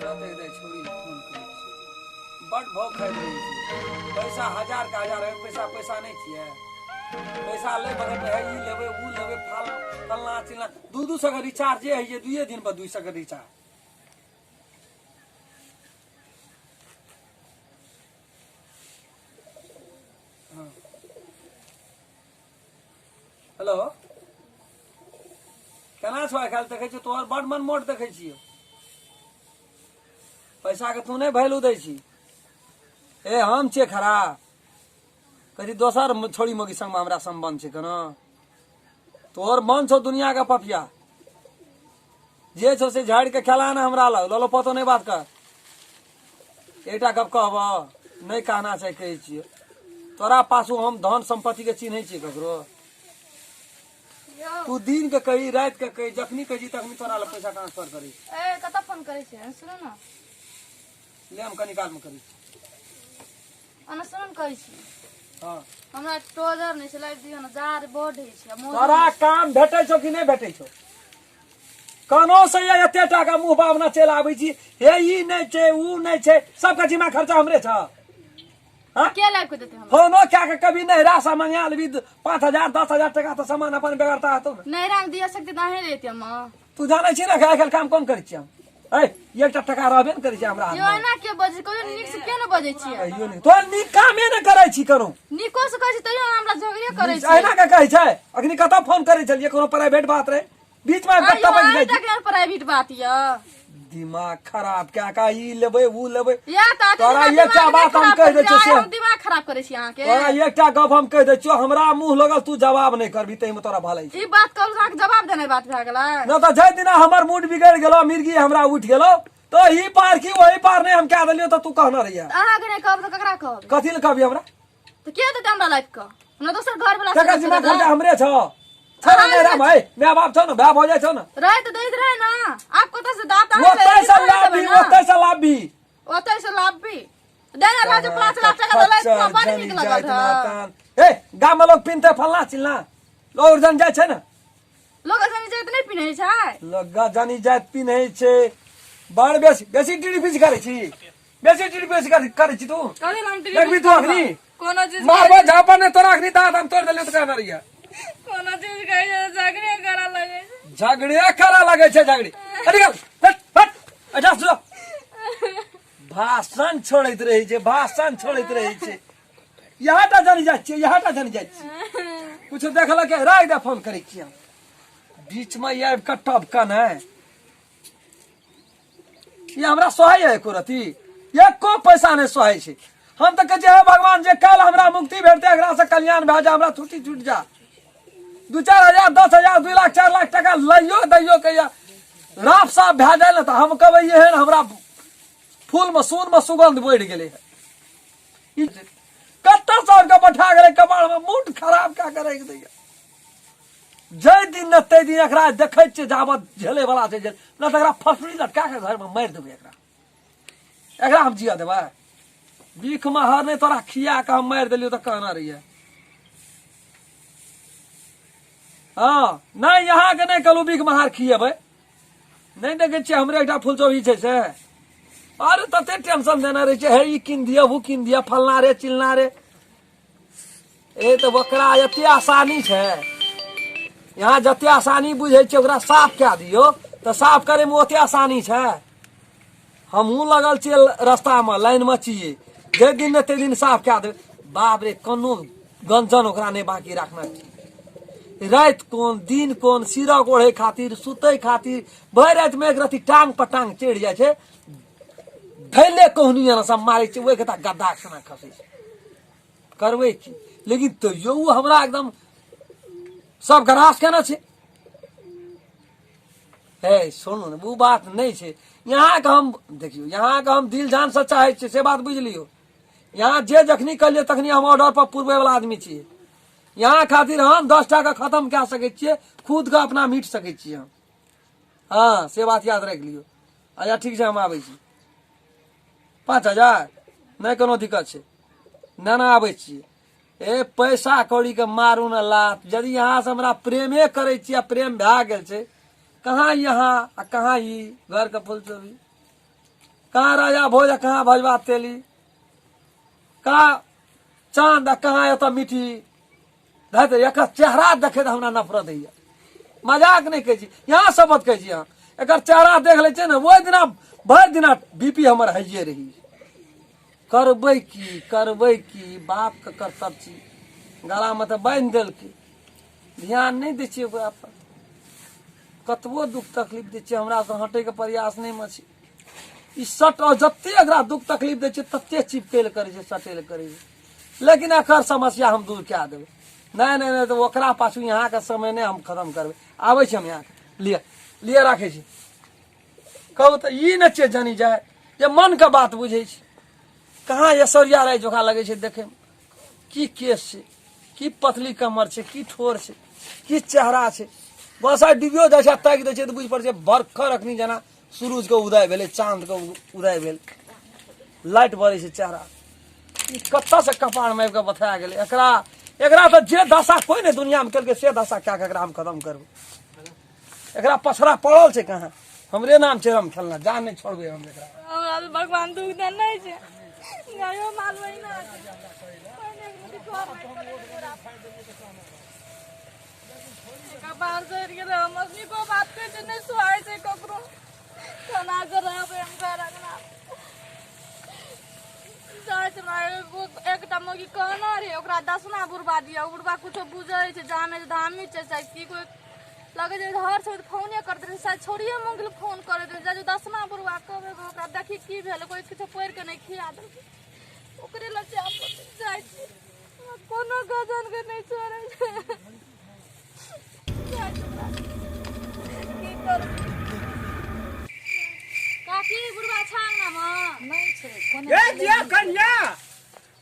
कतेक दै छौड़ी लए फोन करै छियै, बड भाव खाइत रहै छै। पैसा हजार के हजार है, पैसा पैसा नहि छियै। पैसा लै बगल में है, ई लेबै ऊ लेबै, फाल फलना चिलना, 200 के रिचार्जे होइ छै, 2 दिन पर 200 के रिचार्ज। हँ हेलो, केना छौ? आइ काल्हि देखै छियौ तोहर बड मन मोट देखै छियौ, पैसाके तू नहि वैल्यू दै छी। ए हम छियै खराब? कथी दोसर छोड़ी मौगी संगमे हमरा सम्बन्ध छै केना? तोहर मन छौ दुनिया के पपिया जे छौ से झाड़ि के खेला ने हमरा लग ललो पतो नहि बात कर। एकटा गप कहबह नहि कहना छै, कहै छियै तोरा पाछू हम धन सम्पत्ति के चिन्है छियै ककरो? तू दिन के कही राति के कही जखनी कही छी तखनी तोरा लग पैसा ट्रांसफर करै छी। ए कतऽ फोन करै छियै? सुनू ने। ले हम कनी काल में करै छी। अना सुनू ने कहै छी। हँ। हमरा ट्राउजर नहि छै, लाइव दियौ ने, जाड़ बड होइ छै, मोजो तोरा नहि छै। काम भेटै छौ कि नहि भेटै छौ? कोनो से ये एते टाका मुँह बाबना चलि आबै छी, हे ई नहि छै ऊ नहि छै, सबके जिम्मा खर्चा हमरे छ। हाँ? के लाइव के देतै हमरा? फोनो कए के कभी नहिरा से मंगा लेबी 5000 10000 टका तऽ सामान अपन बेगरता हेतौ ने। नहिरा मे दिया सकते तऽ अहीं लेतियै माँ। तू जानै छी ने आइ काल्हि काम कोन करै छियै हम? ऐ एकटा टका रहबे ने करै छै हमरा यौ हाथमे। एना के बजै कहियो नीक से के ने बजै छियै? कहियो नहि तोहर नीक कामे ने करै छी कोनो। नीको से कहै छी तैयो हमरा झगड़े करै छी। अहिना के कहै छै? अखनी कतऽ फोन करै छलियै? कोनो प्राइवेट बात रहै, बीच में आबि कऽ टपकि जाइ छी। प्राइवेट बात यऽ। दिमाग खराब कए कऽ ई लेबै ऊ लेबै। या तऽ तोरा एकटा बात हम कहि दै छियौ से, हम दिमाग खराब करै छी अहाँके। तोरा एकटा गप हम कहि दै छियौ, हमरा मुँह लगल तू जवाब नहि करबी ताहिमे तोरा भलाई छै। ई बात कहलहुँ तऽ अहाँके जवाब देनाइ बात भए गेलै? नहि तऽ जाहि दिना हमर मूड बिगड़ि गेलौ, मिर्गी हमरा उठि गेलौ, तऽ ई पार की ओहि पार नहि हम कए देलियौ तऽ तू कहने रहियै। तऽ अहाँके नहि कहब तऽ ककरा कहब? कथी लए कहबी हमरा? तऽ के देतै हमरा लाइफ के? हमरा दोसर घर वाला तकर जिम्मा खर्चा हमरे छौ। छौ ने नैहरा मे? माय बाप छौ ने, भाय भौजाइ छौ ने? रहे तऽ दैत रहे ने, आब कतऽ से दाँत ओतै से लाबी, ओतै से लाबी, ओतै से लाबी। देने रहे जो 5 लाख टका देलै तऽ बड़ नीक लगल रहे। ए गाम में लोग पिनते फलना चिलना, लोग जन जाइ छै ने। लोग जन जाइत नहि पिन्है छै? लोग जनी जाइत पिन्है छै। बड़ बेसी बेसी टीडी करै छी, बेसी टीडी करै छी तू। कथी लए हम टीडी देखबी तू अखनी? कोनो चीज मारबो झापड़ ने तोरा अखनी, दाँत हम तोड़ देलियौ तऽ कहने रहियै। कोनो चीज कहै छै तऽ झगड़े करऽ लगै छै। झगड़े करऽ लगै छै, झगड़े। अरे निकल, हट हट, अच्छा सुनो, भाषण छोड़ैत रहै छै, भाषण छोड़ैत रहै छै। यहाँ टा जानी जाइ छियै, यहाँ टा जानी जाइ छियै। कुछो देखलक राख दे, फोन करै छियै हम। बीचमे आबि कऽ टपकन है। ई हमरा सोहाय एको रति एको पैसा नहि सोहाय छै। हम तऽ कहै छियै हे भगवान, जे काल्हि हमरा मुक्ति भेटतै एकरा से कल्याण भए जाए, हमरा छुट्टी छूटि जा, 2 4 हजार 10 हजार 2 लाख 4 लाख टका लैयो दैयो के या राफ साफ भए जाए ने तऽ हम कहबै एहन हमरा फूलमे सोनमे सुगंध बढ़ि गेलै। ई कत्ता सर के बैठा गेलै कपाड़मे, मूड खराब कए के राखि दैया। जाहि दिन ने ताहि दिन एकरा देखै छियै, जाबत झेलै वाला छै झेल, नहि तऽ एकरा फसरी लटका के घरमे मारि देबै। एकरा एकरा हम जिया देबै? बीख मे हर नहि तोरा खिया के हम मारि देलियौ तऽ कहना रहियै। हँ नहि, यहाँके नहि कहलहुँ बीख महार खिएबै। नहि देखै छियै हमरे एकटा फुलचौही छै से, अरे तते टेंशन देने रहै छै, हे ई कीन दिअ ओ कीन दिअ, फलना रे चिलना रे। ए तऽ ओकरा एते आसानी छै, यहाँ जते आसानी बुझै छियै ओकरा साफ कए दियौ तऽ साफ करैमे ओते आसानी छै। हमहूँ लगल छियै रस्तामे, लाइनमे छियै, जाहि दिन ने ताहि दिन साफ कए देबै। बाप रे, कोनो गंजन ओकरा नहि बाँकी राखना छै। राति कोन दिन कोन, सिरक ओढ़ै खातिर सुतै खातिर भरि रातिमे एक रति टांग पर टांग चढ़ि जाइ छै, धैले कहुनी एना सब मारै छै, ओहि के गद्दा सना खसै छै। करबै की, लेकिन तैयो ओ हमरा एकदम सब ग्रास केना छै। हे सुनू ने, ओ बात नहि छै। यहाँके हम देखियौ, यहाँके हम दिल जानसँ चाहै छियै से बात बुझि लियौ। यहाँ जे जखनी कहलियै तखनी हम ऑर्डर पर पुरबै वाला आदमी छियै। यहाँ खातिर हम 10 टाका खत्म कए सकै छियै, खुदके अपना मिट सकै छियै हम। हँ से बात याद राखि लियौ। अच्छा ठीक छै, हम आबै छी। 5000 नहि कोनो दिक्कत छै, ना ना आबै छियै। ए पैसा कौड़ीके मारू ने लात, यदि अहाँ से हमरा प्रेमे करै छी आ प्रेम भए गेल छै, कहाँ यहाँ आ कहाँ ई घरके फुलचोभी। कहाँ राजा भोज आ कहाँ भजबा तेली, कहाँ चाँद आ कहाँ एतऽ मिट्टी। धैत, एकर चेहरा देखैत हमरा नफरत होइए। मजाक नहि कहै छी, यहाँ शपथ कहै छी, अहाँ एकर चेहरा देख लै छियै ने, ओहि दिना भरि दिना बी पी हमर हाइए रही। करबै की, करबै की, बापके कर्तव्य छी, गलामे तऽ बान्हि देलकै, ध्यान नहि दै छियै ओकरा पर। कतबो दुख तकलीफ दै छियै, हमरा से हटैके प्रयास नहि मे छै। ई सट जते एकरा दुख तकलीफ दै छियै तते चिपकै लए करै छै, सटै लए करै छै, लेकिन एकर समस्या हम दूर कए देबै। नहि नहि नहि, तऽ ओकरा पाछू यहाँके समय नहि हम खतम करबै। आबै छी हम यहाँके, लिअ लिअ, राखै छी। कहू तऽ ई नहि छियै जानी जाय जे मनके बात बुझै छै। कहाँ ऐश्वर्या राय जोखा लगै छै देखैमे, की केस छै, की पतली कमर छै, की ठोर छै, की चेहरा छै। बस आइ डूबियो जाइ छै आ ताकि दै छै तऽ बुझि पड़ै छै बरखर अखनी जेना सूरजके उदय भेलै, चाँदके उदय भेल, लाइट बरै छै चेहरा। ई कतऽसँ कपारमे आबि कऽ बथा गेलै एकरा? एकरा तऽ जे दशा कोइ नहि दुनियामे केलकै से दशा कए कऽ एकरा हम खतम करबै। एकरा पछड़ा पड़ल छै कहाँ, हमरे नाम छै हम खेलना, जान नहि छोड़बै हम एकरा। हमरा तऽ भगवान दुख देने नहि छै, गायो माल वहिना छै। पहिने एक मुट्ठी घर नहि करै छै पूरा। कपार सड़ि गेलै हमर, नीको बात कहै छै नहि सुहाइ छै ककरो। केना कऽ रहबै हम घर अंगना? जाइ छै हमरा एगो एकटा मौगी कहना रहै, ओकरा दसना बुढ़बा दिया, ओ बुढ़बा कुछो बुझै छै, जानै छै, धामी छै शायद की कोइ लगै छै, हर समय फोने करैत रहै, शायद छोड़िए मंगल फोन करैत रहै। जाइ दसना बुढ़बा कहबै ओकरा, देखी की भेल, कोइ किछो पढ़ि कऽ नहि खिया देलकै, ओकरे लग जाय पड़तै। जाइ छी, हमरा कोनो गजन के नहि छोड़ै छै। जाइ छी ओकरा। की करू काकी, बुढ़बा छा अंगनामे? नहि छै कोनो। ए जिया कन्या।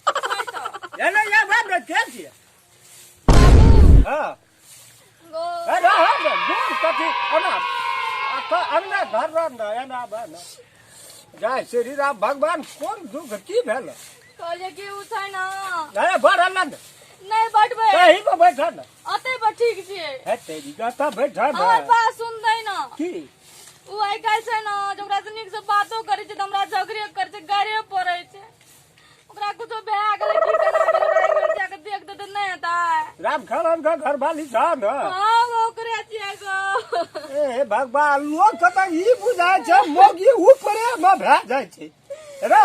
छै तऽ। एने या बाप रे, के छियै? बाबू। हाँ। गो। अरे हाँ, दूर कथी ओना अंगना घर रह न, एना आबे न। जय श्री राम, भगवान, कोन दुख की भेल? कहलियै कि ओ छै ने। अरे बड़ अल्लाह ने। नहि बैठबै। एही पर बैठल न। ओतै पर ठीक छियै। हे तेरी कतऽ बैठल? हमर बात सुनतै न। की? ओ आइ काल्हि छै ने जे ओकरा से नीक से बातो करै छै तऽ हमरा झगड़े करै छै, गाड़िए पड़ै छै। ओकरा कुछो भए गेलै की केना गेलै, ओकरा एक बेर जाके देख देतै नहि हेतै? राम खरन के घरवाली छह ने? हँ, ओकरे छियै गो। ए भगवान, लोक के तऽ ई बुझाइ छै मौगी ऊपरे मे भए जाइ छै। रे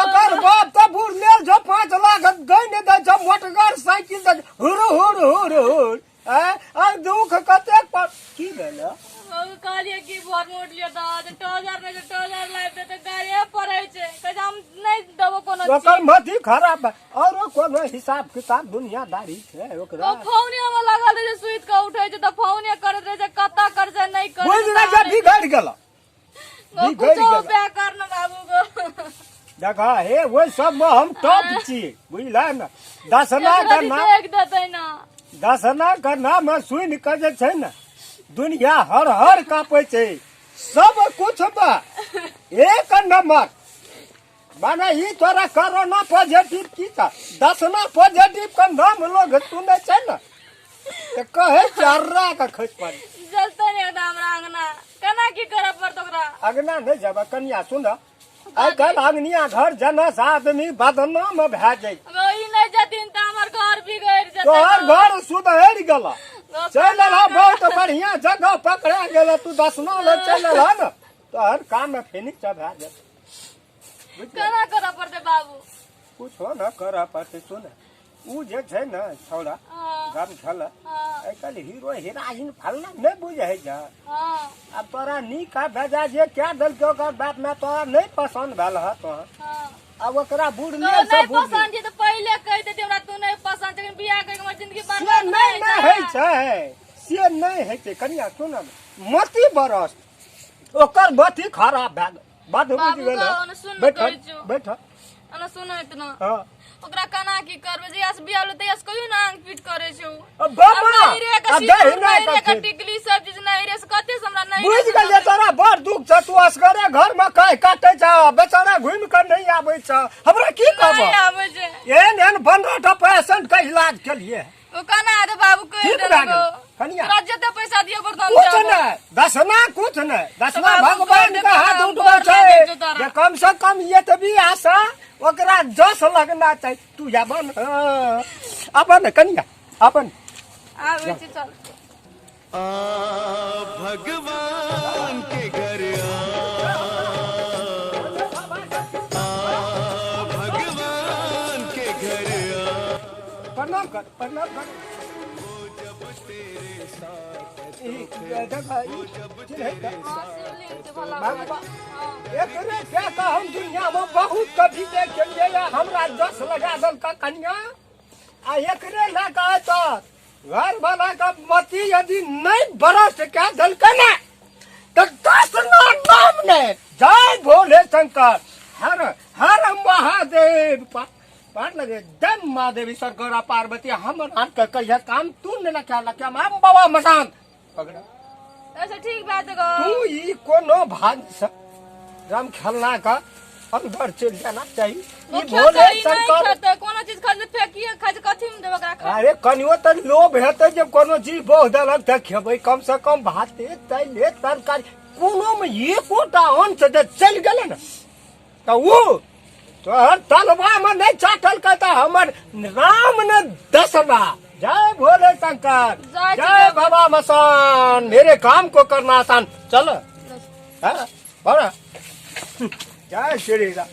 ओकर बाप तऽ बुढ़ लेल छौ, 5 लाख गैन दै छौ, मोटगर साइकिल दै छौ, हुर हुर हुर हुर। आ दुख कतेक पर की भेल? ओ कहलियै कि भोर मे उठलियै तऽ टॉजर नहि छै, टॉजर लाबि दे तऽ गाड़िए पड़ै छै। कहै छै हम नहि देबो कोनो चीज। ओकर मति खराब बा। औरो कोनो हिसाब किताब दुनियादारी छै ओकरा? ओ फोने मे लागल रहै छै, सुति कऽ उठै छै तऽ फोने करैत रहै छै, कतऽ करै छै नहि करै बुझि छै। गेल जे बिगड़ि गेल, बिगड़ि कुछो गेल। उपाय कर ने बाबू गो। देख हे, ओहि सबमे हम टॉप छी, बुझल ने? दसना के नाम देख देतै ने। दसना के नाम सुनि कऽ जे छै ने दुनिया हर हर काँपै छै। सब कुछ बा एक नंबर। माने ई तोरा कोरोना पॉजिटिव की था, दसना पॉजिटिव के नाम लोग सुनै छै ने तऽ कहै छै अर्रा के खसि पड़ै। जलतै ने एकदम हमरा अंगना, केना की करऽ पड़त ओकरा? अगना नहि जेबै कनिया। सुन, आइ काल्हि अगनिया घर जना से आदमी बदनाम भए जाइ। गो, ई नहि जथिन तऽ हमर घर बिगड़ि जेतै। तोहर गो। घर सुधरि गेल। गो, चलि एलह, केना बहुत बढ़िया जगह पकड़ा गेल। तू दसना लग चलि एलह ने, तोहर काम मे फिनिश भए जेतै। केना करऽ पड़तै बाबू? कुछो न करऽ पड़तै। सुन, उ जे छै ने छौड़ा गम छल, आइ काल्हि हीरो हीराइन फलना नहि बुझै छै। आब तोरा नीक आ बेजा जे कए देलकै ओकर बाप माय, तोरा नहि पसन्द भेल ह तोहर। आब ओकरा तो बुढ़ले से नहि बुढ़ पसन्द छै तऽ पहिले कहि देती हमरा, तू नहि पसन्द छै, लेकिन बियाह करके हमर जिंदगी से बर्बाद नहि नहि नहि होइ छै, से नहि होइ छै। कनिया सुन, मति बरस ओकर मति खराब भए गेल। बात बुझि बाबू गेल? गो, ओने सुन बैठ। कहै छियौ। बैठ। ओना सुन इतना। हँ। ओकरा केना की करबै? जहिया से बियाह भेलै तहिया से कहियो ना आंग पीट करै छै उ। अब बाबा, आ नैहरे के आ सिन्दूर, दहिना नैहरे के के टिकली सब चीज नैहरे से, कते से हमरा नैहरे बुझि से गेलियै। लगे। तोरा बड़ दुख छ, तू असगरे घर में कह काटे छ, बेचारा घुमि कऽ नहि आबै छ। हमरा की नहि कहब? आबै छै। एहन एहन 15 टा पेशेंट के इलाज केलिए। ओ कना दे बाबू कहि ठीक भए देलको गेल, कनिया। तोरा जते पैसा दिए पड़तौ हम कुछ देबो। नहीं दसना कुछ नहीं दसना तो बाबू भगवान कर दे के हाथ तोरा, उठबै कर छै दे तोरा। जे कम से कम ये तऽ भी आशा ओकरा जस लगना चाही तू आबन अपन कनिया अपन आबै छी चल आ भगवान के घर आ, आ भगवान के घर आ। प्रणाम कर प्रणाम कर वो जब तेरे साथ है ई, देख, ई, चिन्है त? हाँ शिवलिंग छै भोला बाबा। बाबा हाँ एकरे के तऽ हम दुनिया में बहुत कभी देखलियै हमरा जस लगा देलक कनिया आ एकरे लए कऽ तऽ घर वाला के मति यदि नहीं बरस के देलकै ने तऽ दस ना नाम ने जय भोले शंकर हर हर महादेव पार लगे जय महादेव ईश्वर गौरा पार्वती हमर हाथ के कहिया काम तू ने लख्या लख्या हम बाबा मसान पकड़ा अच्छा ठीक बात गो तू ई कोनो भाग से राम खेलना का अंदर चल जाना चाहिए ओ ई भोले खेतै नहि शंकर खेतै कोनो चीज खाइ छै फेकिए खाइ छै कथी मे देबै ओकरा खा अरे कनियो तऽ लोभ हेतै जे कोनो चीज बोह देलक तऽ खेबै कम से कम भाते दालि तरकारी कोनो मे एकोटा अंश जे चलि गेलै ने तऽ ओ तोहर तलवा मे नहि चाटल तऽ हमर राम ने दसवा जय भोले शंकर जय जय बाबा मसान मेरे काम को करना आसान चल हाँ बड़ा जय श्री राम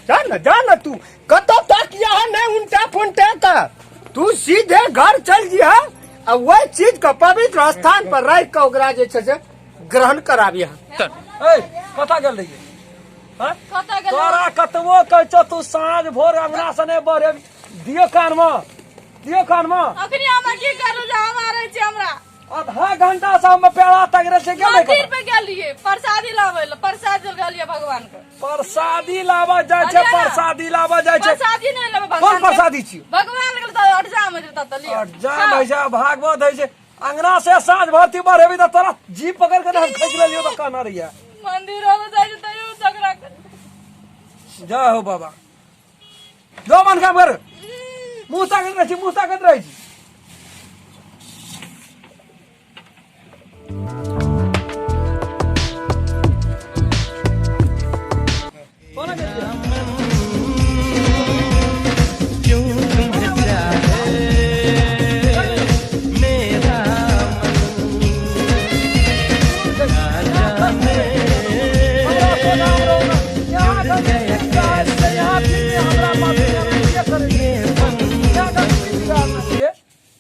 जा ना जा ना तू कतौ तकिया है नहीं उल्टा पुलटा का तू सीधे घर चल जिहा आ वही चीज के पवित्र स्थान पर रख के ओकरा जे छै से ग्रहण कराबिहा ए कतऽ गेल रहियै हँ? कतऽ गेलै तोरा कतबो कहै छौ तू साँझ भोर अंगना से नहि बढ़े दियो कानमे दियो कानमे अखनी हम की करू जे हम आरै छी हमरा आधा घंटा से हम पेड़ा तगड़े से गेलै मंदिर पे गेलिए प्रसादी लाबै लए प्रसाद गेलिए भगवान के प्रसादी लाबऽ जाइ छै अरे ना। प्रसादी लाबऽ जाइ छै प्रसादी नहि लेबै कोन भगवान के। प्रसादी छियौ भगवान के तऽ अटजाम होइ छै तब तऽ लिअ और जाम होइ छै भागवत होइ छै अंगना से साँझ भरती बढ़ेबी तऽ तोरा जीप पकड़ के हम खींच लेलियो तऽ कहना रहिया मंदिर में जाइ छै तैयो झगड़ा कर जय हो बाबा जो मन काम कर मुँह ताकत रहै छी मुँह ताकत रहै छी कोना गेलियै? क्यों तुम्हें चाहे मेरा मन ना जाने हमरा सोना रहू ना। यहाँ गलती बिगाड़ छै, यहाँ फिर भी हमरा पास यहाँ करै छै। यहाँ गलती बिगाड़ छै।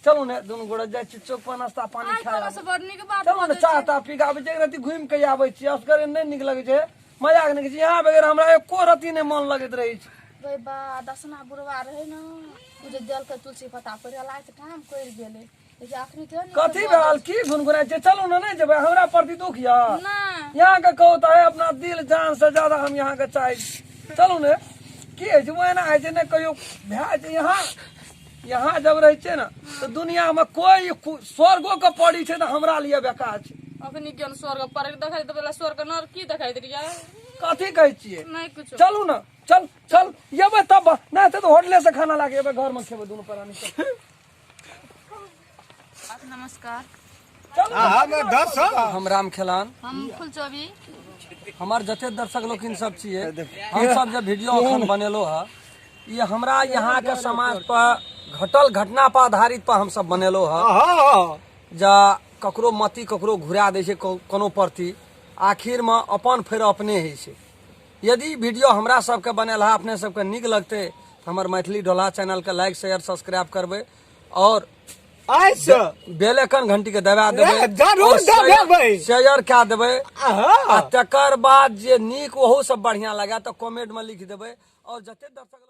चलू ने दुनू गोरा जाइ छी चौक पर नाश्ता पानी आइ खाय तोरा से बड़ नीक बात चलू ने बजै चाह छै। ताह पी के आबै छी एक रति घुमि के आबै छी असगरे नहि नीक लगै छै मजाक नहि छै यहाँ बगैर हमरा एको रति नहि मन लगैत रहै छै रे बा दसना बुढ़वा रहै ने ओ जे देलकै तुलसी पत्ता पर लागै छै काम करि गेलै लेकिन अखनी तो कथी भेल की गुनगुनाइ छै चलू ने नहि जेबै हमरा प्रति दुख यऽ नहि यहाँ के कहू तऽ है अपना दिल जान से ज्यादा हम यहाँ के चाहै छी चलू ने की होइ छै ओ एना होइ छै ने कहियो भए छै यहाँ यहाँ जब रहै छै ने तऽ दुनिया मे कोई स्वर्गो के पड़ी छै तऽ हमरा लिए बेकार छै अखनी केहन स्वर्ग पर देखै तऽ स्वर्ग नर की देखै रहियै कथी कहै छियै नहि कुछो चलू ने चल चल एबै तब नहि तऽ होटले से खाना लाके एबै घर में खेबै दुनू प्राणी चल नमस्कार चलू हम दस हम राम खेलान हम फुलचोबी हमार जते दर्शक लोकिन सब छियै हम सब जे वीडियो अखन बनेलो है ये हमरा यहाँ के समाज पर घटल घटना पर आधारित पर हम सब बनेलो है हाँ जा ककरो मति ककरो घुरा दै छै कोनो प्रति आखिर में अपन फेर अपने होइ छै यदि वीडियो हमरा सबके बनेल है अपने सबके नीक लगतै तऽ हमर मैथिली ढोला चैनलके लाइक शेयर सब्सक्राइब करबै और आइसँ बेल आइकन घंटी के दबा देबै ए, जरूर और दबेबै। शेयर कए देबै हाँ आ तकर बाद जे नीक ओहू सब बढ़िया लगे तऽ कमेंट में लिख देबै और जते दर्शक